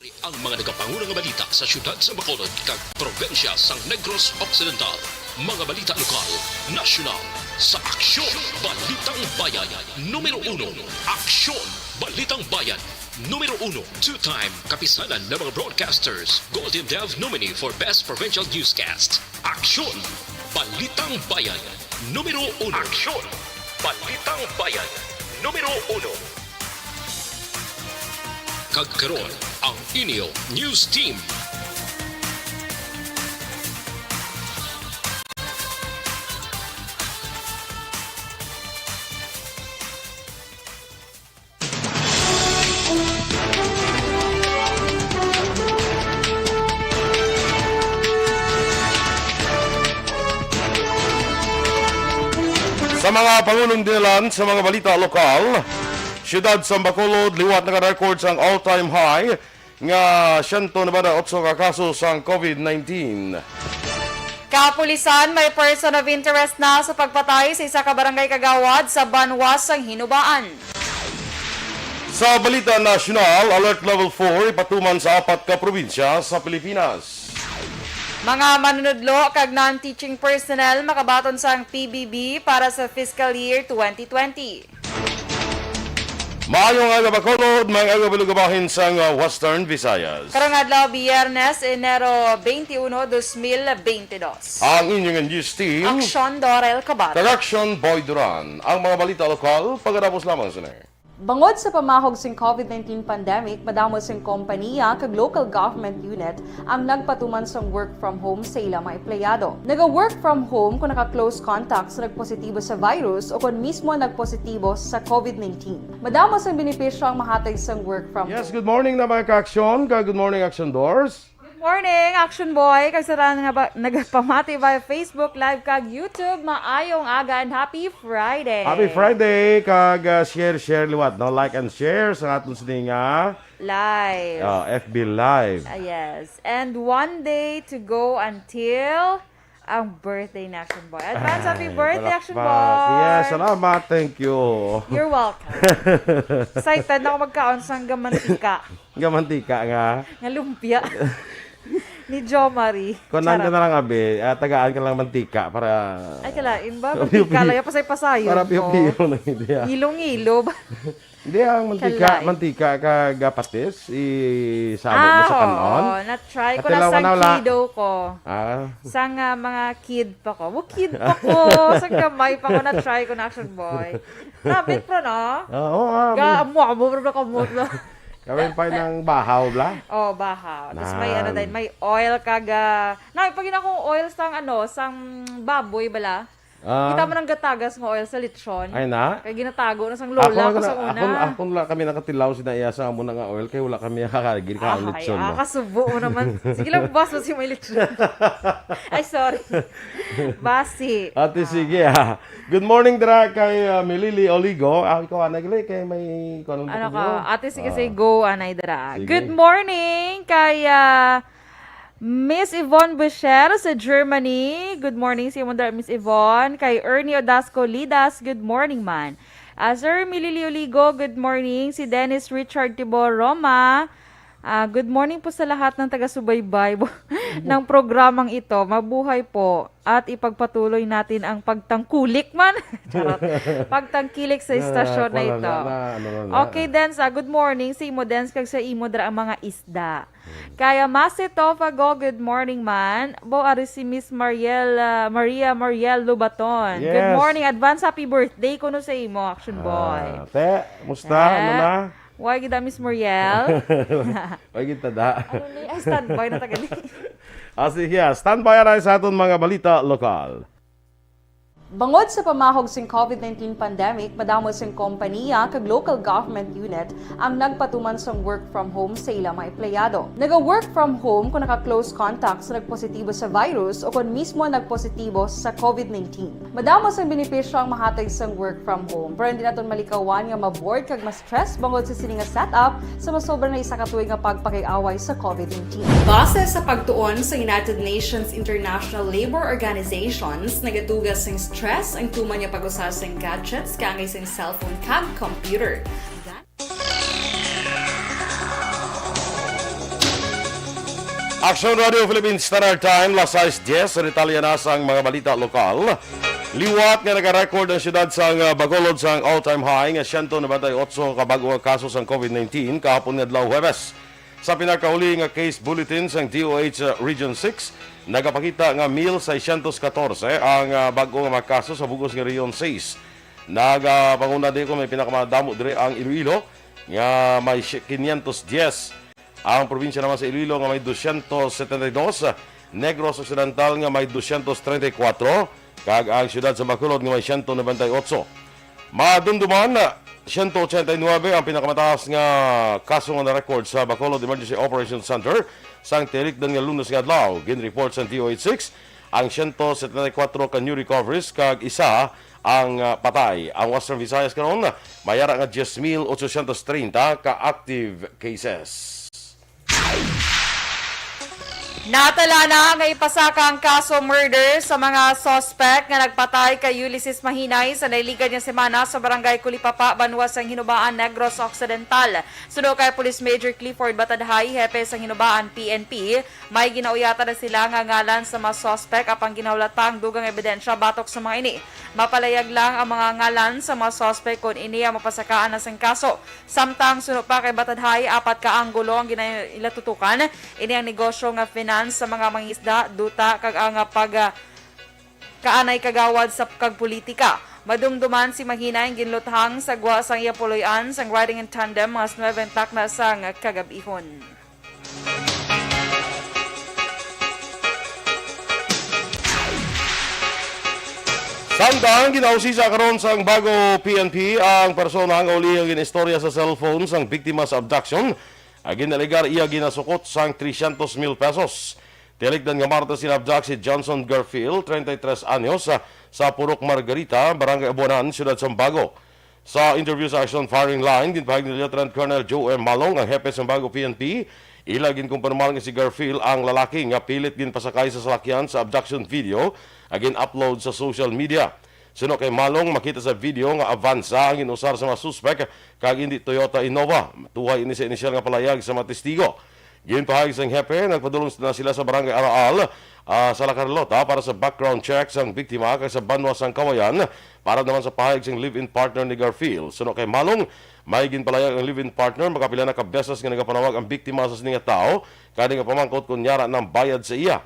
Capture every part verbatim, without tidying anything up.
Ang mga nagapanguna nga balita sa siyudad sa Bacolod kag probinsya sang Negros Occidental. Mga balita lokal, nasyonal, sa Aksyon Balitang Bayan, numero uno. Aksyon Balitang Bayan, numero uno. Two-time Kapisanan ng mga Broadcasters Golden Dove nominee for Best Provincial Newscast. Aksyon Balitang Bayan, numero uno. Aksyon Balitang Bayan, numero uno. Kag karon, ang inyo news team. Sa mga pangulong dinalan sa mga balita lokal, siyudad sa Bacolod liwat naka-record sang all-time high nga siyento nobenta y otso ka kaso sang COVID nineteen. Kapulisan, may person of interest na sa pagpatay sa isa ka barangay kagawad sa banwa sang Hinubaan. Sa balita nasyonal, Alert Level four ipatuman sa apat ka probinsya sa Pilipinas. Mga manunudlo kag non-teaching personnel makabaton sang P B B para sa fiscal year twenty twenty. Maayong aga, Bacolod, maayong aga, Balugabahin sang, uh, Western Visayas. Karong adlaw, Biyernes, Enero twenty-one, dos mil bente dos. Ang inyong news team, Aksyon Dorel Cabal. Kag Aksyon Boy Duran. Ang mga balita lokal, pagkatapos lamang sini. Bangod sa pamahog sing COVID nineteen pandemic, madamo sing kompaniya kag local government unit ang nagpatuman sang work from home sa ila mga empleyado. Naga-work from home kon naka-close contact sa nagpositibo sa virus o kon mismo nagpositibo sa COVID nineteen. Madamo sang benepisyo ang mahatag sang work from Yes, home. Good morning na, mga ka-aksyon, kag good morning, Aksyon Dors. Good morning, Action Boy. Kag sa tanan nga ba, nagapamati via Facebook Live kag YouTube, maayong aga and happy Friday. Happy Friday, kag, uh, share, share liwat, no? Like and share sa aton sini nga, Live. uh, F B Live. Ah, yes. And one day to go until ang birthday ni Action Boy. Advance happy Ay, birthday, Action palakpak. Boy! Yes, salamat. Thank you. You're welcome. Excited na ako magkaon sang gamantika. Gamantika nga. Nga lumpia. Ni Jo Marie. Kunan ka Charot. na lang, abi. Ah, tagaan ka lang mantika para Ay, kalain ba? Para Mantika piyo-piyo. lang. Pasay-pasayon Para ko. piyo-piyo lang, hindi, ah. Ngilo-ngilo ba? Hindi, ang mantika, Kalay. mantika kag patis, isabog mo Ah, sa kanon. oo. Na-try ko na Katilaw ka sang na, wala. kido ko. Ah. Sang, ah, mga kid pa ko. Wa, kid pa ko. Sang gamay pa ko, na-try ko na, Action Boy. Napit, pro, no? Oo, ah, Ga, amo, amo, pro, kamot na. Kami pa ng bahaw, bla? Oh, bahaw. Tapos may ano Nan. din, may oil kag, ah, na, pag yun akong oil sang, ano, sang baboy, bala. Ah. Kita mo nang gatagas nga oil sa lechon. Ay na? Kay ginatago na sang Ako lola lang ko na, sa una. ako, ako lang kami nakatilaw sa iya sa amo na nga oil kay wala kami nakakagin ka Ay, lechon, ah, no? kasubo mo naman. Sige lang, boss, mas yung may lechon. Ay, sorry. Basi. Ate, Ah. sige, ah. Good morning, dira kay, ah, Milili Oligo. Ah, ikaw, anay, gali, kay may, kuwan, Ano ka? Ate, sige, Ah. say go, anay, dira. Sige. Good morning kay, ah, Miss Yvonne Bushero sa Germany. Good morning sa imo, dira, Miss Yvonne. Kay Ernie Odasco Lidas, good morning, man. Ah, Sir Milili Oligo, good morning. Si Dennis Richard Tibor Roma, ah, good morning po sa lahat ng taga-subaybay ng programang ito. Mabuhay po at ipagpatuloy natin ang pagtangkulik man. Charot. Pagtangkilik sa Na, istasyon na kuwan lang ito. na, na, ano lang na. Okay, Dens, ah, good morning sa imo, Dens, kag sa imo dira ang mga isda. Hmm. Kaya Masi Tofago, good morning man. Bo, ari si Miss Mariel, ah, Maria Mariel Lubaton. Good Yes. morning. Advance happy birthday kuno sa imo, Action Boy. Ah, te, musta? Ano Eh, na? Why gid, Miss Mariel? Why gid, tada? Ano ni? Ay, standby na taga ni. Ah, sige, ah, standby na sa aton mga balita lokal. Bangod sa pamahog sing COVID nineteen pandemic, madamo sing kompaniya kag local government unit ang nagpatuman sang work from home sa ila mga empleyado. Naga-work from home kung naka-close contact sa nagpositibo sa virus o kung mismo nagpositibo sa COVID nineteen. Madamo sang benepisyo ang mahatag sang work from home, pero hindi naton malikawan nga ma-bored kag ma-stress bangod sa sini nga setup sa masobra na isa ka tuig nga pagpakig-away sa COVID nineteen. Base sa pagtuon sa United Nations International Labour Organizations, nagaduga sing stress ang tuman nga pag-usa sing gadgets kaangay sing cellphone kag computer. That- Action Radio Philippines Standard Time, las sais dyes, sa detalye na sang mga balita lokal. Liwat nga naka-record ang siyudad sang, ah, Bacolod sang all-time high nga siyento nobenta y otso ka bag-o nga kaso sang covid nineteen kahapon nga adlaw Huwebes. Sa pinakauli nga case bulletin sang D O H Region six, nagapakita nga mil seiscientos catorce ang, ah, bag-o nga mga kaso sa bug-os nga Region six. Nagapanguna di ko may pinakamadamo diri ang Iloilo nga may si-, quinientos diez. Ang probinsya naman sa Iloilo nga may dosyentos setenta y dos, Negros Occidental nga may dosyentos treinta y cuatro, kag ang siyudad sa Bacolod nga may siyento nobenta y otso. Madumduman, siyento ochenta y nuebe ang pinakamataas nga kaso nga na-record sa Bacolod Emergency Operations Center sang tinikdan nga Lunes nga adlaw. Gin-report sang D O H six ang siyento setenta y cuatro ka new recoveries kag isa ang, ah, patay. Ang Western Visayas karon may ara nga diyes mil ochocientos treinta ka active cases. Natala na nga ipasaka ang kaso murder sa mga suspect nga nagpatay kay Ulysses Mahinay sa nailigad nga semana sa Barangay Kulipapa, banwa sang Hinubaan, Negros Occidental. Suno kay Police Major Clifford Batadhay, hepe sang Hinubaan P N P, may ginauyatan na sila nga ngalan sa mga suspect, apang ginahulat pa ang dugang ebidensya batok sa mga ini. Mapalayag lang ang mga ngalan sa mga suspect kon ini ang mapasakaan na sang kaso. Samtang suno pa kay Batadhay, apat ka anggulo ang ginailatutukan. Ini ang negosyo nga finance sa mga mangisda, duta, kag ang, ah, pag, ah, kaanay kagawad sa kag politika. Madumduman si Mahinay ang ginluthang sa gwa sang iya puloy-an sang riding in tandem mga nuebe takna sang kagab-ihon. Samtang ginausisa karon sang Bago P N P ang persona nga uli ang gin-istorya sa cellphone sang biktima sa abduction, ang ginalegar iya ginasukot sang tresyentos mil pesos. Tilikdan nga Martes gin-abduct si Johnson Garfield, treinta y tres anyos, sa, sa Purok Margarita, Barangay Abuanan, Siyudad Sambago. Sa interview sa Action Firing Line, ginpahayag ni Lieutenant Colonel Joe M. Malong, ang hepe sang Bago P N P, ila ginkumpirmar nga si Garfield ang lalaki nga pilit ginpasakay sa salakyan sa abduction video nga gin-upload sa social media. Suno kay Malong, makita sa video nga Avanza ang gin-usar sa mga suspek kag indi Toyota Innova. Tuhay ini sa inisyal nga palayag sa mga testigo. Ginpahayag sang hepe, nagpadulong na sila sa Barangay Araal, ah, sa La Carlota para sa background check sang biktima kag sa banwa sang Kawayan para naman sa pahayag sang live-in partner ni Garfield. Suno kay Malong, may ginpalayag ang live-in partner, makapila na ka beses nga nagapanawag ang biktima sa sini nga tawo, kani nga pamangkot kon yara nang bayad sa iya.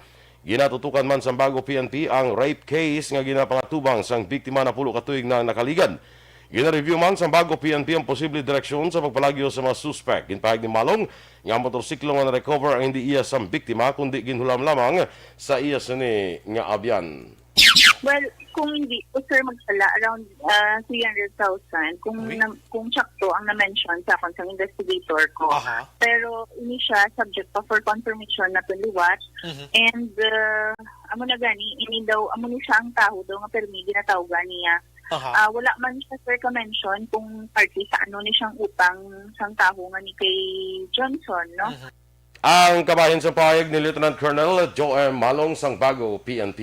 Ginatutukan man sang Bago P N P ang rape case nga ginapangatubang sang biktima napulo ka tuig na ang nakaligad. Gina-review man sang Bago P N P ang posible direksyon sa pagpalagyo sa mga suspek. Ginpahayag ni Malong nga ang motorsiklo nga na-recover ang hindi iya sang biktima, kundi ginhulam lamang sa iya sini nga abyan. Well, kung hindi po, sir, magsala around, ah, three hundred thousand. Kung Uy. nam-, kung sakto ang na-mention sa akon sang investigator ko. Aha. Pero ini siya subject pa for confirmation na liwat. Mhm. And, ah, amo na gani, ini daw, amo ni siya ang tawo daw nga permi ginatawgan niya. Aha. Ah, wala man siya, sir, ka-mention kung parte sa ano ni siyang utang sang tawo nga ni kay Johnson, no? Mhm. Ang kabahin sa pahayag ni Lieutenant Colonel Joe M. Malong sang Bago P N P.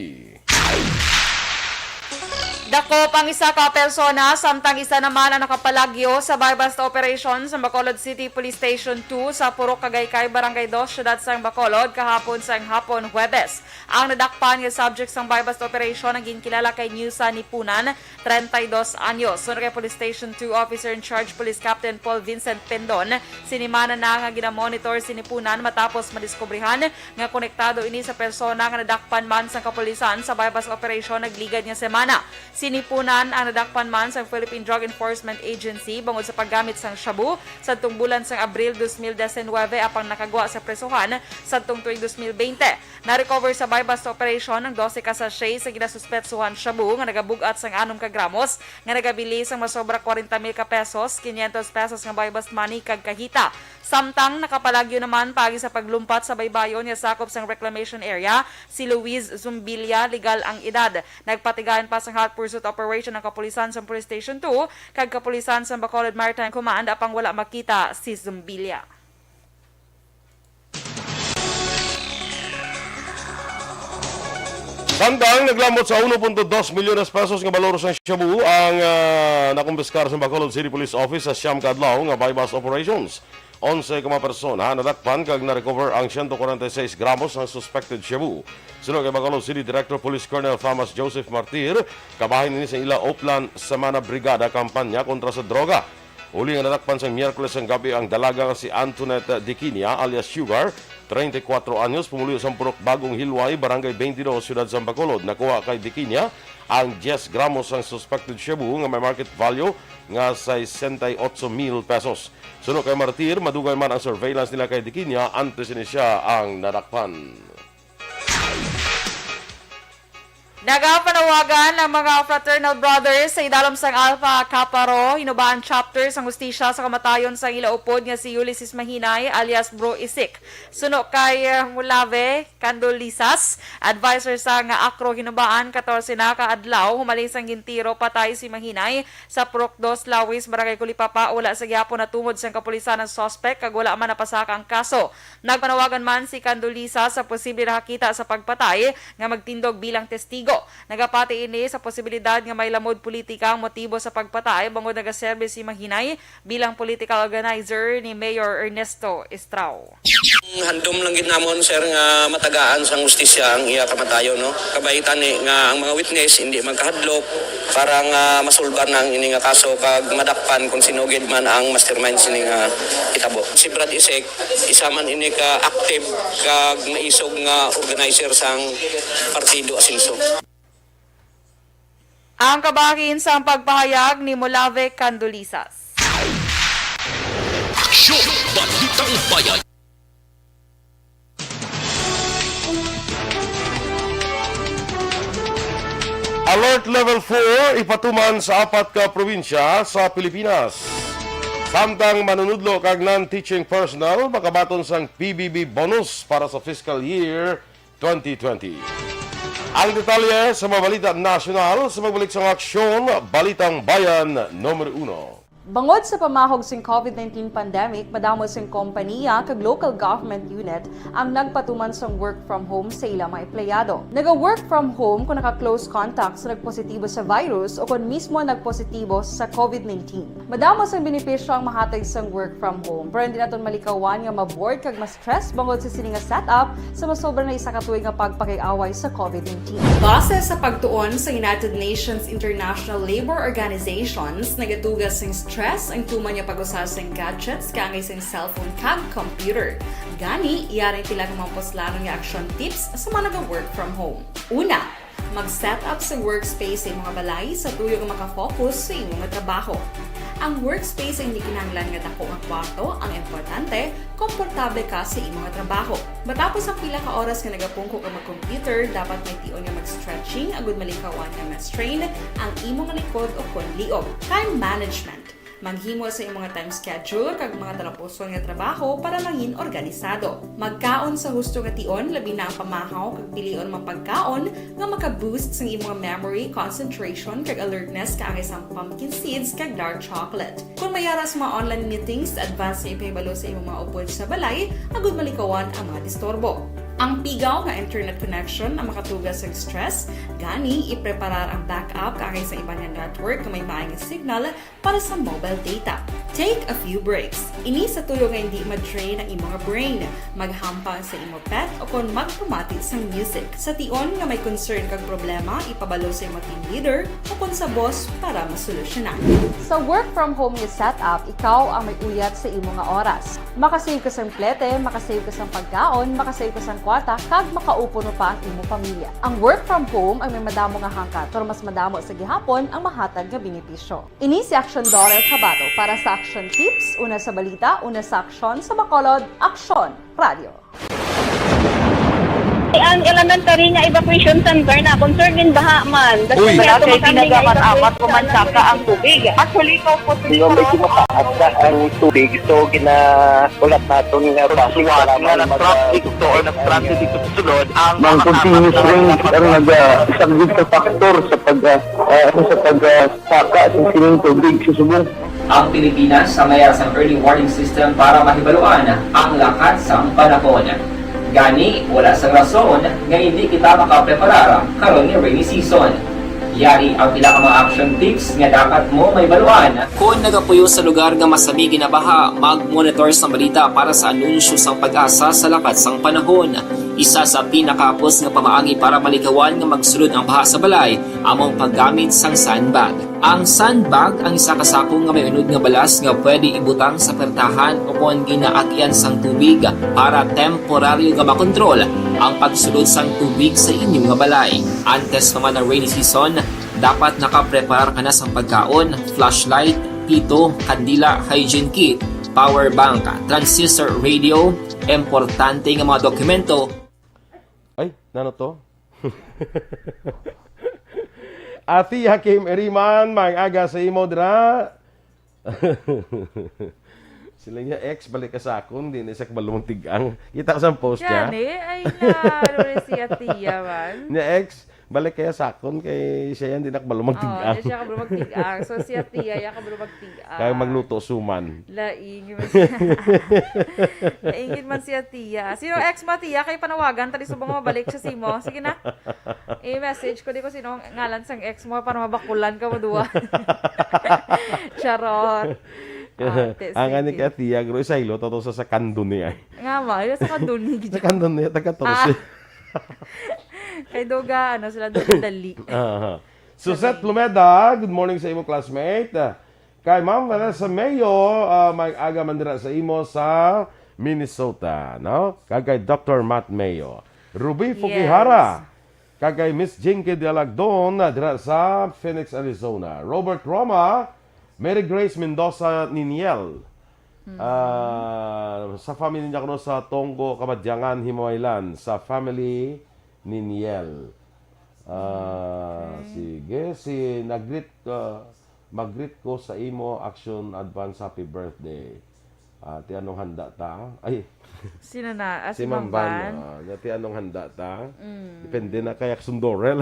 Dakop ang isa ka persona, samtang isa naman ang nakapalagyo sa buy-bust operation sa Bacolod City Police Station two sa Purok Kagaykay, Barangay Dos, Siyudad sang Bacolod, kahapon sang hapon, Huwebes. Ang nadakpan nga subject sang buy-bust operation ang ginkilala kay Niusa Nipunan, treinta y dos anyos. Suno kay Police Station two Officer in Charge Police Captain Paul Vincent Pendon, sinimana na nga ginamonitor si Nipunan matapos madiskubrihan nga konektado ini sa persona nga nadakpan man sang kapulisan sa buy-bust operation nagligad nga semana. Si Nipunan ang nadakpan man sang Philippine Drug Enforcement Agency bangod sa paggamit sang shabu sadtong bulan sang Abril dos mil diecinuebe, apang nakagwa sa presohan sadtong tuig dos mil bente. Na-recover sa buy-bust operation ang dose ka sachet sa ginasuspetsuhan shabu nga nagabug-at sang anom ka gramos, nga nagabili sang masobra kwarenta mil ka pesos, quinientos pesos nga buy-bust money, kag kahita. Samtang nakapalagyo naman paagi sa paglumpat sa baybayon nga sakop sang reclamation area si Luis Zumbilia, legal ang edad. Nagpatigayon pa sang hot pursuit operation ang kapulisan sa Police Station two kag kapulisan sa Bacolod Maritime Command, apang wala makita si Zumbilia. Samtang naglambot sa uno punto dos milyones pesos nga balor sang shabu ang, ah, nakumpiskar sa Bacolod City Police Office sa siyam ka adlaw nga buy-bust operations. Onse ka mga persona nadakpan kag na-recover ang siyento kwarenta y seis gramos nga suspected shabu. Suno kay Bacolod City Director Police Colonel Thomas Joseph Martir, kabahin ini sa ila Oplan Semana Brigada kampanya kontra sa droga. Uli nga nadakpan sang Miyerkules sang gab-i ang dalaga nga si Antoinette Diquinia alias Sugar, treinta y cuatro anyos, pumuluyo sang Purok Bagong Hilway, Barangay twenty-two, Siyudad sang Bacolod. Nakuha kay Diquinia ang diyes gramos sang suspected shabu nga may market value nga sesenta y ocho mil pesos. Suno kay Martir, madugay man ang surveillance nila kay Diquinia antes ini siya ang nadakpan. Nagapanawagan ang mga fraternal brothers sa idalom sang Alpha Kappa Rho Hinubaan Chapter sang Hustisya sa kamatayon sang ila upod nga si Ulysses Mahinay alias Bro Isik. Suno kay, eh, Mulave Candolisas, adviser sang Akro Hinubaan, katorse na ka adlaw humalin sang gintiro patay si Mahinay sa Purok Dos Lawis, Barangay Colipapa, wala sa gihapon natungod sang kapulisan ang suspek kag wala man napasaka ang kaso. Nagpanawagan man si Candulisa sa posible nakakita sa pagpatay nga magtindog bilang testigo. Nagapati ini sa posibilidad nga may lamod politika ang motibo sa pagpatay bangod nagaserbi si Mahinay bilang political organizer ni Mayor Ernesto Estrao. Handom lang gid namon, sir, nga matagaan sang hustisya ang iya kamatayon, no? Kabay tani nga ang mga witness hindi magkahadlok para nga masulbar na ang ini nga kaso kag madakpan kung sino gid man ang mastermind sini nga hitabo. Si Brad Isek, isa man ini ka active kag maisog nga organizer sang Partido Asenso. Ang kabahin sang pagpahayag ni Mulave Candulisas. Aksyon! Balitang Bayan! Alert Level four ipatuman sa apat ka probinsya sa Pilipinas. Samtang manunudlo kag non-teaching personnel makabaton sang P B B bonus para sa fiscal year twenty twenty. Ang detalye sa mga balita nasyonal sa pagbalik sang Aksyon, Balitang Bayan numero uno. Bangod sa pamahog sing COVID nineteen pandemic, madamo sing kompaniya kag local government unit ang nagpatuman sang work from home sa ila mga empleyado. Naga-work from home kon naka-close contact sa nagpositibo sa virus o kon mismo nagpositibo sa COVID nineteen. Madamo sang benepisyo ang mahatag sang work from home, pero hindi naton malikawan nga ma-bored kag ma-stress bangod sa sini nga setup sa masobra na isa ka tuig nga pagpakig-away sa COVID nineteen. Base sa pagtuon sa United Nations International Labor Organizations, nagatuga sing stress ang tuman nga pag-usa sing gadgets kaangay sing cellphone kag computer. Gani, yari ang pila ka mga puslanon nga action tips sa mga naga-work from home. Una, mag-set up sa workspace sa imong balay sa tuyo nga makafocus sa imong trabaho. Ang workspace ay hindi kinahanglan nga dako nga kwarto, ang importante, komportable ka sa imong trabaho. Matapos ang pila ka oras nga nagapungko ka mag-computer, dapat may tion nga mag-stretching agud malikawan nga ma-strain ang imong likod o kon liog. Time management. Maghimo sa imong time schedule kag mga talapuson nga trabaho para mangin organisado. Magkaon sa husto nga tion, labi na ang pamahaw kag pilion mga pagkaon nga maka-boost sang imong memory, concentration, kag alertness kaangay sang pumpkin seeds kag dark chocolate. Kon may ara sa mga online meetings, advance nga ipahibalo sa imong mga upod sa balay agud malikawan ang mga disturbo. Ang pigaw nga internet connection ang makatuga sa stress, gani ipreparar ang backup kaangay sa iban nga network nga may maay nga signal para sa mobile data. Take a few breaks. Ini sa tuyo nga hindi ma-drain ang imo nga brain. Maghampang sa imo pet o kon magpamati sang music. Sa tion nga may concern kag problema, ipabalo sa imo team leader o kon sa boss para masolusyonan. Sa work from home nga setup, ikaw ang may uyat sa imo nga oras. Makasave ka sang plete, makasave ka sang pagkaon, makasave ka sang kwarta, kag makaupod mo pa ang imo pamilya. Ang work from home ang may madamo nga hangkat, pero mas madamo sa gihapon ang mahatag nga benepisyo. Ini si Aksyon Doris Habato para sa Aksyon Tips, una sa balita, una sa aksyon, sa Bacolod, Aksyon Radio. Ang elementary nga evacuation center na concern din baha man. Uy. Wala kay tinaga man, amat ko man saka ang tubig. Actually, ikaw po, medyo mataas na ang tubig, so ginahulat naton nga bus nga nag-traffic to or nag-transit dito sa sulod ang mga continuous rain ang naga-, isa gid ka factor sa pag, ah, ah, sa pag, ah, saka sa sining tubig sa subong. Ang Pilipinas sa mayara sang early warning system para mahibaluan ang lakat sang panahon. Gani, wala sang rason nga hindi kita makapreparar karon nga rainy season. Yari ang pila ka mga action tips nga dapat mo mahibaluan. Kon nagapuyo sa lugar nga masami ginabaha, mag-monitor sang balita para sa anunsyo sang PAGASA sa lakat sang panahon. Isa sa pinakahapos nga pamaagi para malikawan nga magsulod ang baha sa balay amo ang paggamit sang sandbag. Ang sandbag ang isa ka sako nga may unod nga balas nga pwede ibutang sa pertahan o kon ginaagian sang tubig para temporaryo nga makontrol ang pagsulod sang tubig sa inyo nga balay. Antes pa man ang rainy season, dapat nakapreparar ka na sang pagkaon, flashlight, pito, kandila, hygiene kit, power bank, transistor radio, importante nga mga dokumento. Ay, nano to? Ate Hakim Eriman, may aga sa imo dira. Sila niya, "Ex, balik ka sa akon, di na siya kabalo magtig-ang." Kita ko sa post niya. Gani, ay na, ano na si Atiya man? Niya, "Ex, balik kaya sa akon, kay siya yan, di na kabalo Oh, magtig-ang." Di siya kabalo magtig-ang. So, si Atiya, ya kabalo magtig-ang. Kaya magluto suman. Laing man siya. Laingin man si Atiya. Sino ex mo, Atiya? Kay panawagan, tali subong mabalik siya sa imo. Sige na. I-message ko, di ko sino ang ngalan sang ex mo para mabakulan ka mo duwa. Charot. Ate, Ang ani sige. Kay Atiya, gro, isaylo, tato sa, sa kandon niya. Nga ma, yun sa kandon ni Sa kandon niya, taga Ah. Torsi. Kay Doga, ano, sila Doga dali. Aha. Suzette Lumeda, good morning sa imo classmate. Kay Ma'am Vanessa Mayo, ah, may aga man dira sa imo sa Minnesota, no? Kag kay Doctor Matt Mayo. Ruby Yes. Fukihara, kag kay Miss Jinky Dialagdon, ah, dira sa Phoenix, Arizona. Robert Roma, Mary Grace Mendoza Niniel. Mhm. Ah, sa family niya kuno sa Tonggo, Kamadyangan, Himamaylan, sa family ni Niel. Ah, Okay. Sige, si nag-greet, ah, mag-greet ko sa imo, action, advance happy birthday. Ah, ti anong handa ta? Ay, Sino na? Ah, si si Ma'am Ma'am Van. Van. Ah, nya ti anong handa ta? Mm. Depende na kay action, Dorel.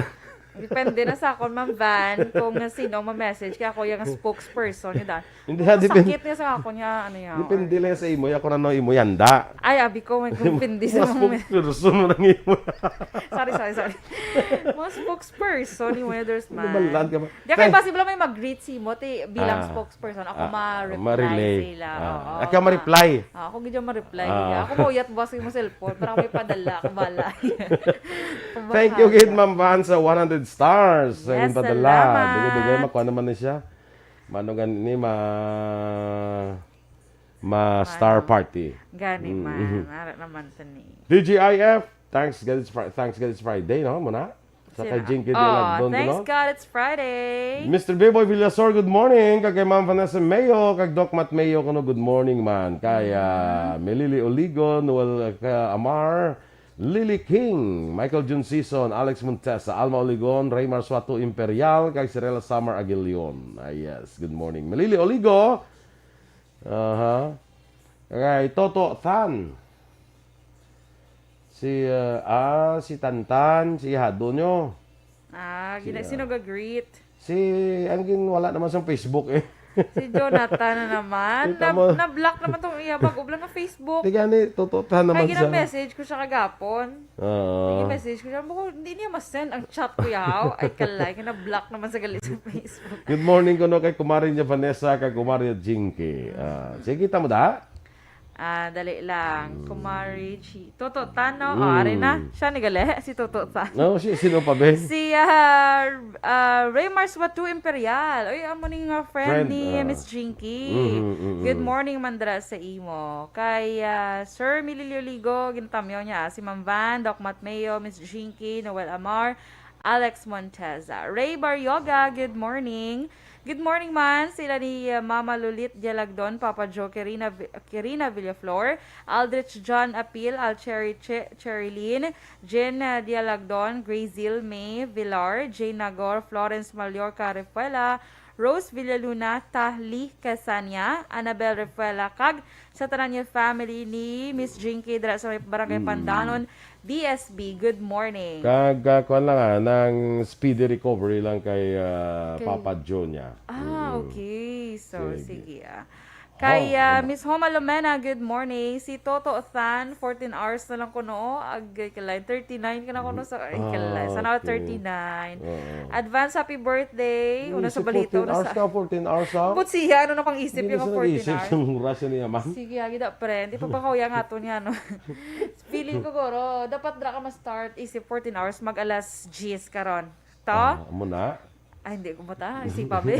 Depende na sa akon, Ma'am Van, kung sino ang ma-message. Kaya ako yung spokesperson, yun, ah. Hindi, Ang depende. Sakit niya sa akon, nga, ano yan. Depende lang sa imo, ya, kung ano imo yanda. Ay, abi ko, may depende sa Mas mga spokesperson mo nang imo. Sorry, sorry, sorry. Mga spokesperson, yung weathers man. Lumalan ka ba? Di, kay Kay basi wala may mag-greet si mo, ti, bilang Ah, spokesperson. Ako ah, ma-reply ma-relay. Sila. Ah, Oo, ikaw ma- ma-reply. Ah, ako gid yung ma-reply. Ah. Ako mauyat buwas yung cellphone, pero ako may padala, ako bala. Thank you, Kumbaga. Gid, Ma'am Van, sa one hundred stars. Sa Yes, imong padala. Salamat. Dugo-dugo, makuha naman na siya. Mano gani ni ma-, ma-star Mano? Party. Gani Mm, man. Mhm. Ara naman to ni. T G I F, thanks God it's Fri-, thanks God it's Friday, no? Muna? Sa Sino? Kay Jinky Oh, Dialagdon, thanks no? God it's Friday. Mister Biboy Villasor, good morning. Kag kay Ma'am Vanessa Mayo, kag Doc Matt Mayo, kuno, good morning man. Kay, ah, Mm. Melili Oligo, Noel, ah, Amar, Lily King, Michael Jun Sison, Alex Montesa, Alma Oligon, Raymar Suato Imperial, kag Sirela Summer Aguilion. Ah, yes. Good morning. Melili Oligo. Aha. Kay Toto Tan. Si, ah, ah, si Tantan, si Hado nyo. Ah, Si, gina-, ah, sino ga-greet? Si, ang gin-, wala naman sa Facebook eh. Si Jonathan na naman. Kita Na, mo. Na-block naman tong iya bag-o lang nga Facebook. Di gani, Toto Tan naman Kaya sa gina-message ko siya kagapon. Oo. Gina-message ko siya. Bako, hindi niya masend ang chat ko yaw. Ay, kalay. Kaya na-block naman sa gali sa Facebook. Good morning kuno kay Kumari niya Vanessa, kay Kumari niya Jinky. Ah, sige, kita mo da? Ah, dali lang. Hmm. Kumari Chi-, Toto Tan, no? Mm. Oh, ari na. Siya ni gali, si Toto Tan. No, si, sino pa, be? Si, ah, ah, Raymar Suatu Imperial. Uy, amo ning, ah, friend Friend, ni ah. Miss Jinky. Mhm, mhm. Good morning, mandra sa imo. Kay, ah, Sir Mililio Ligo, ginatamyaw niya, ah, si Ma'am Van, Doc Matt Mayo, Miss Jinky, Noel Amar, Alex Monteza. Ray Barrioga, good morning. Good morning man. Sila ni, uh, Mama Lulit Dialagdon, Papa Joe, Kirina Vi-, Kirina Villaflor, Aldrich John Apil, Alcheri Che-, Cherilyn, Jen, uh, Dialagdon, Grayzil May Villar, Jane Nagor, Florence Mallorca Refuela, Rose Villaluna, Tahli Casania, Annabel Refuela, kag sa tanan nga family ni Miss Jinky dira sa may Barangay Mm. Pandanon, D S B. Good morning. Kag, ah, kuwan lang, ah, nang speedy recovery lang kay, ah, Kay Papa Joe niya. Ah, Mm. okay. So, Sige. sige, ah. Kay Oh, ah, ano? Miss Homa Lomena, good morning. Si Toto Than, fourteen hours na lang kuno. Ag, kalay, thirty-nine ka na kuno sa, ay, kalay, Ah, sana okay. thirty-nine. Oo. Advance happy birthday. Una sa Isip balita, fourteen una hours sa... ka, fourteen hours ha? But siya, ano na pang isip Hindi yung na siya fourteen nag-isip hours? Yung oras niya, man. Sige, agi da, friend. Di pa ba kaya nga to niya, no? Feeling ko, guro, dapat dra ka ma-start isip fourteen hours, mag alas diyes karon. To? Ah, amo na. Ay, hindi ko mata. Isip pa, be.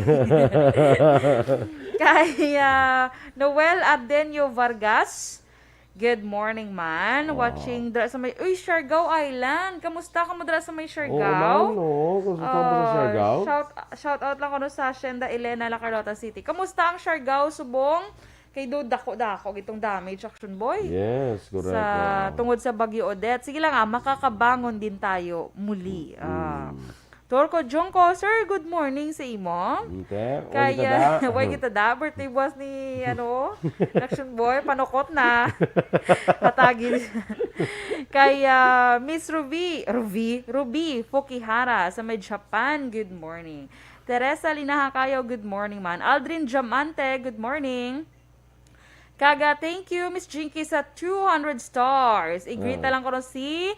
Kay ah, Noel Ardenio Vargas, good morning, man. Ah. Watching dra sa may, uy, Siargao Island. Kamusta ka mo dra sa may Oo, Siargao? man, oo. Gusto ko sa Ah, Siargao. shout, shout out lang kuno sa Hacienda Elena, La Carlota City. Kamusta ang Siargao, subong? Kay do dako-dako gitong damage, Action Boy. Yes, correct. Sa Oo. tungod sa Bagyo Odette. Sige lang, ah, makakabangon din tayo muli. Ah. Mm. Torco Jongko, sir, good morning sa imo. Ante, Kaya, wala way kita da, birthday buwas ni, ano, Action Boy, panukot na. Hatagin. Kaya, Miss Ruby, Ruby, Ruby Fukihara sa may Japan, good morning. Teresa Linahacayo, good morning, man. Aldrin Diamante, good morning. Kaga, thank you, Miss Jinky, sa two hundred stars. I-greet na Ah. lang ko ron si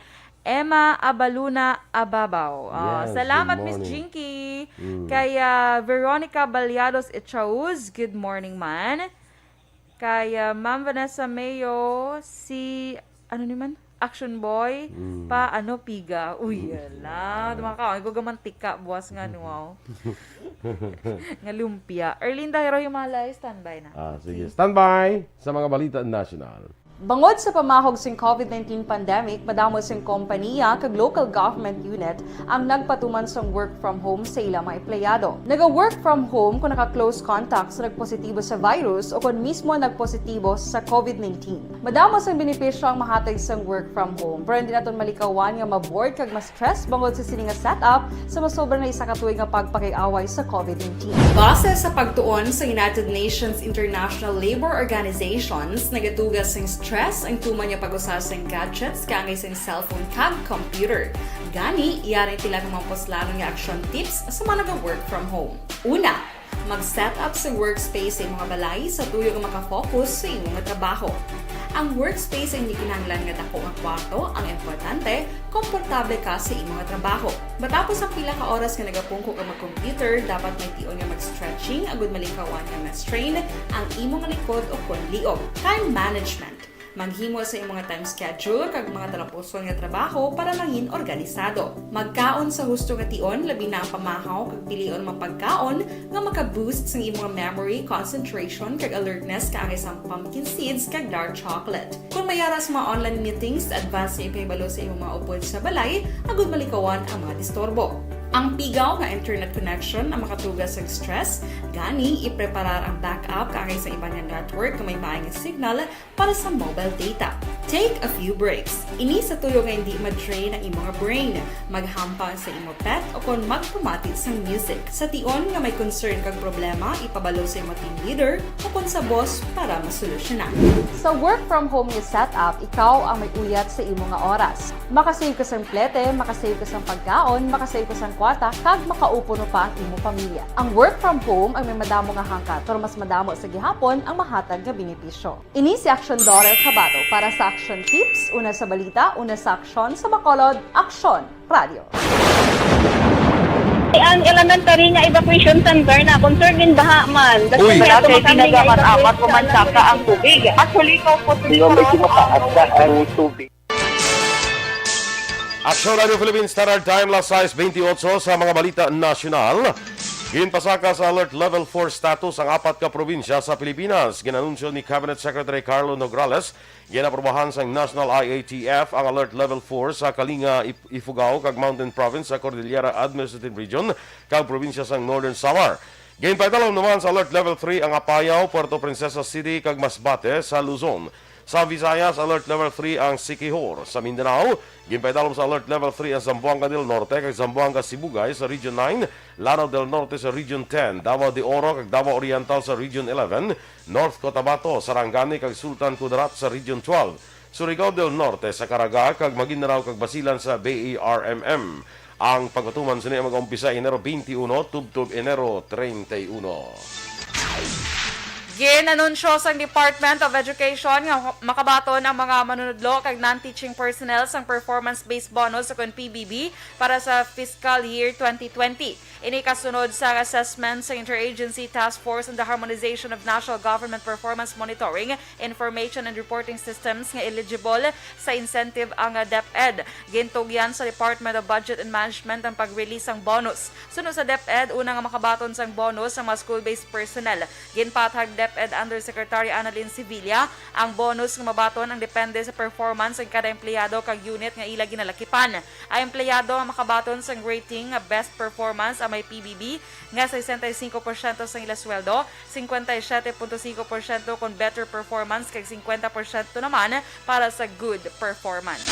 Emma Abaluna Ababaw. Ah, Yes, salamat, good Miss morning. Jinky. Mm. Kay ah, Veronica Balyados Echauz, good morning, man. Kay ah, Ma'am Vanessa Mayo, si, ano ni man? Action Boy, Mm. pa ano, piga. Uy, Mm. yala. Dumaka, ay, gugamantika, buwas nga, no, wow. Nga lumpia. Erlinda Hero Himalay, standby na. Ah, sige. Standby sa mga balita nasyonal. Bangod sa pamahog sing COVID nineteen pandemic, madamo sing kompaniya kag local government unit ang nagpatuman sang work from home sa ila mga empleyado. Naga-work from home kung naka-close contact sa nagpositibo sa virus o kon mismo nagpositibo sa COVID nineteen. Madamo sang benepisyo ang mahatag sang work from home, pero hindi naton malikawan nga ma-bored kag ma-stress bangod sa sini nga setup sa masobra na isa ka tuig nga pagpakig-away sa COVID nineteen. Base sa pagtuon sa United Nations International Labour Organizations, nagatuga sing stress ang tuman nga pag-usa sing gadgets kaangay sing cellphone kag computer. Gani, yari ang pila ka mga puslanon nga action tips sa mga naga-work from home. Una, mag-set up sa workspace sa imong balay sa tuyo nga makafocus sa imong trabaho. Ang workspace ay hindi kinahanglan nga dako nga kwarto, ang importante, komportable ka sa imong trabaho. Matapos ang pila ka oras nga nagapungko ka mag-computer, dapat may tion nga mag-stretching agud malikawan nga ma-strain ang imong likod o kon liog. Time management. Maghimo sa imong time schedule kag mga talapuson nga trabaho para mangin organisado. Magkaon sa husto nga tion, labi na ang pamahaw kag pilion mga pagkaon nga maka-boost sang imong memory, concentration, kag alertness kaangay sang pumpkin seeds kag dark chocolate. Kung may ara sa mga online meetings, advance nga ipahibalo sa imong mga upod sa balay agud malikawan ang mga disturbo. Ang pigaw nga internet connection ang makatuga sang stress, gani ipreparar ang backup kaangay sa iban nga network nga may maay nga signal para sa mobile data. Take a few breaks. Ini sa tuyo nga hindi ma-drain ang imong brain. Maghampang sa imo pet o kon magpamati sang music. Sa tion nga may concern kag problema, ipabalo sa imo team leader o kon sa boss para masolusyonan. Sa work from home nga setup, ikaw ang may uyat sa imo nga oras. Makasave ka sang plete, makasave ka sang pagkaon, makasave ka sang kwarta, kag makaupo no pa ang imo pamilya. Ang work from home ang may madamo nga hangkat, pero mas madamo sa gihapon ang mahatag nga benepisyo. Ini si Action Daughter Kabato para sa Action Tips, una sa balita, una sa aksyon, sa Bacolod, Aksyon Radio. Ang elementary nga evacuation center na concerned in baha man. That's Uy. why Wala ato kay kami nga ginagaman evacuation apat, center. pumansaka ang tubig. Actually, ikaw po, Di ba medyo mataas na ang tubig? Aksyon Radio Philippines Standard Time, alas sais bentiocho sa mga balita nasyonal. Ginpasaka sa Alert Level four status ang apat ka probinsya sa Pilipinas. Ginanunsyo ni Cabinet Secretary Carlo Nograles, ginaprobahan sang National I A T F ang Alert Level four sa Kalinga, If-, Ifugao kag Mountain Province sa Cordillera Administrative Region kag probinsya sang Northern Samar. Ginpahitalom naman sa Alert Level three ang Apayao, Puerto Princesa City kag Masbate sa Luzon. Sa Visayas, Alert Level three ang Siquijor. Sa Mindanao, ginpahitalom sa Alert Level three ang Zamboanga del Norte kag Zamboanga Sibugay sa Region nine, Lanao del Norte sa Region ten, Davao de Oro kag Davao Oriental sa Region eleven, North Cotabato, Sarangani kag Sultan Kudarat sa Region twelve, Surigao del Norte sa Caraga kag Maguindanao kag Basilan sa B A R M M. Ang pagpatuman sini ang mag-umpisa Enero twenty-one tubtob Enero treinta y uno. Gin-anunsyo sang Department of Education nga makabaton ang mga manunudlo kag non-teaching personnel sang performance-based bonus, ukon P B B, para sa fiscal year twenty twenty. Ini kasunod sa assessment sa Interagency Task Force on the Harmonization of National Government Performance Monitoring, Information and Reporting Systems nga eligible sa incentive ang DepEd. Gintugyan sa Department of Budget and Management ang pag-release sang bonus. Suno sa DepEd, una nga makabaton sang bonus ang mga school-based personnel. Ginpahayag DepEd Undersecretary Annalyn Sevilla, ang bonus nga mabaton ang depende sa performance sang kada empleyado kag unit nga ila ginalakipan. Ang empleyado ang makabaton sang rating nga best performance ang may P B B nga sesenta y cinco porsyento sang ila sweldo, cincuenta y siete punto cinco porsyento kon better performance, kag cincuenta porsyento naman para sa good performance.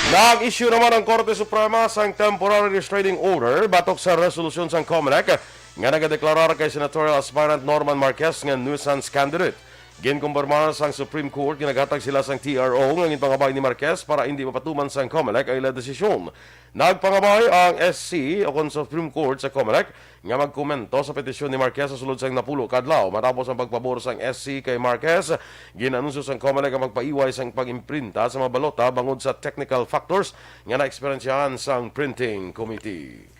Nag-issue naman ang Korte Suprema sang temporary restraining order batok sa resolusyon sang Comelec nga nagadeklarar kay senatorial aspirant Norman Marquez nga nuisance candidate. Ginkumpirmar sang Supreme Court nga naghatag sila sang T R O nga ginpangabay ni Marquez para indi mapatuman sang Comelec ang ila desisyon. Nagpangabay ang S C o kon Supreme Court sa Comelec nga magkomento sa petisyon ni Marquez sa sulod sang napulo ka adlaw. Matapos ang pagpabor sang S C kay Marquez, gin-anunsyo sang Comelec ang pagpaiway sang pag-imprinta sa mga balota bangod sa technical factors nga naeksperyensyahan sang printing committee.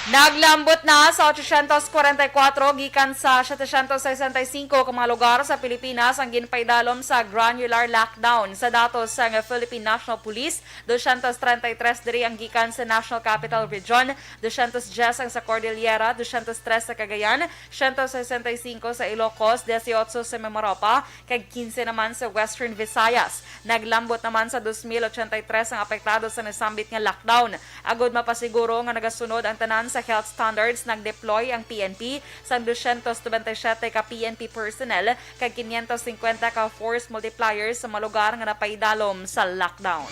Naglambot na sa ochocientos kwarenta y kuwatro gikan sa setecientos sesenta y singko ka mga lugar sa Pilipinas ang ginpaidalom sa granular lockdown. Sa datos sang Philippine National Police, dosyentos treinta y tres diri ang gikan sa National Capital Region, dosyentos dyes ang sa Cordillera, dosyentos tres sa Cagayan, siyento sesenta y singko sa Ilocos, dieciocho sa Mimaropa, kag quince naman sa Western Visayas. Naglambot naman sa dos mil ochenta y tres ang apektado sa nasambit nga lockdown. Agud mapasiguro nga nagasunod ang tanan sa health standards, nag-deploy ang P N P sang dosyentos nobenta y siyete ka P N P personnel kag quinientos cincuenta ka force multipliers sa mga lugar nga napaidalom sa lockdown.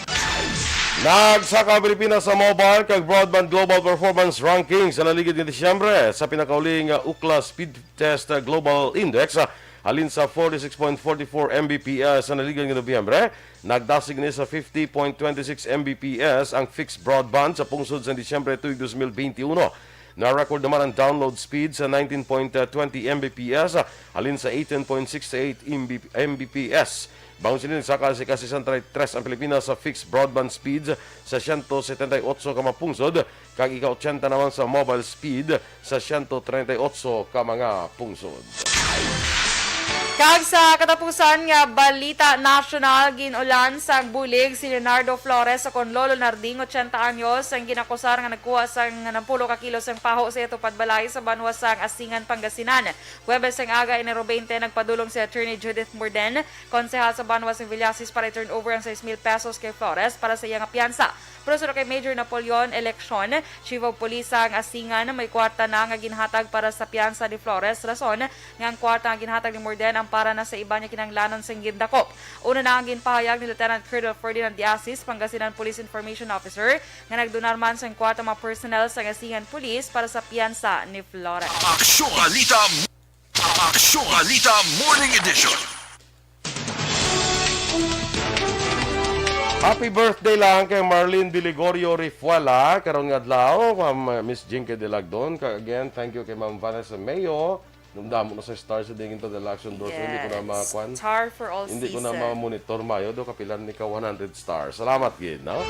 Nagsaka ang Pilipinas sa mobile kag broadband global performance ranking sa naligid nga Disyembre. Sa pinakauli nga Ookla Speed Test Global Index, halin sa forty-six point forty-four M B P S sa naligid nga Nobyembre, nagdasig ni sa fifty point twenty six M B P S ang fixed broadband sa pungsod sa Disyembre tuig dos mil beinti uno. Na-record naman ang download speed sa nineteen point twenty M B P S, halin sa eighteen point six eight M B P S. Bangod sini, nagsaka sa ika-sesenta y tres ang Pilipinas sa fixed broadband speeds sa siyento setenta y otso ka mga pungsod, kag ika-ochenta naman sa mobile speed sa siyento treinta y otso ka mga pungsod. Kag sa katapusan nga balita nasyonal, gin-ulan sang bulig si Leonardo Flores, ukon Lolo Narding, ochenta anyos, ang ginakusar nga nagkuha sang napulo ka kilo sang paho sa iya tupad balay sa banwa sang Asingan, Pangasinan. Huwebes sang aga, Enero twenty, nagpadulong si Attorney Judith Morden, konsehal sa banwa sa Villasis, para i-turn over ang sais mil pesos kay Flores para sa iya nga piyansa. Pero suno kay Major Napoleon Eleccion, Chief of Police sang Asingan, may kwarta na nga ginhatag para sa piyansa ni Flores, rason nga ang kwarta nga ginhatag ni Morden ang para na sa iban nga kinahanglanon sang gindakop. Una na ang ginpahayag ni Lieutenant Colonel Ferdinand De Asis, Pangasinan Police Information Officer, nga nagdonar man sang kwarta mga personnel sang Asingan Police para sa piyansa ni Flores. Aksyon Balita, Aksyon Balita Morning Edition. Happy birthday lang kay Marlene Diligorio Rifuela karon nga adlaw. Ma'am, uh, Miss Jinky Delagdon. Ka-, again, thank you kay Ma'am Vanessa Mayo. Dumdamo na sa star sa Dingin to the Action Door. So, hindi ko na Yes. makuan. Star for all Hindi ko na season. mamonitor mayo. Do, kapila ni ka one hundred stars. Salamat gid, no?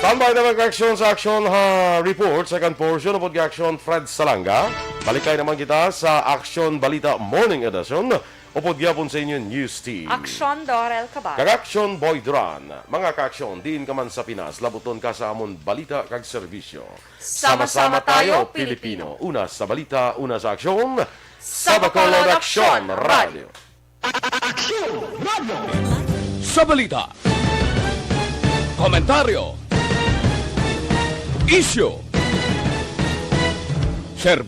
Standby naman ka aksyon sa aksyon ha report, second portion, upod ka aksyon Fred Salanga. Balikay naman kita sa Aksyon Balita Morning Edition. Upod gyapon sa inyo news team. Aksyon Dorel Cabal. Kag Aksyon Boy Duran. Mga kaaksyon, diin ka man sa Pinas, labuton ka sa amon balita kag serbisyo. Sama-sama tayo, Pilipino. Una sa balita, una sa aksyon. Sa Bacolod Aksyon Radio. Aksyon Radio. Sa balita, komentaryo, isyu,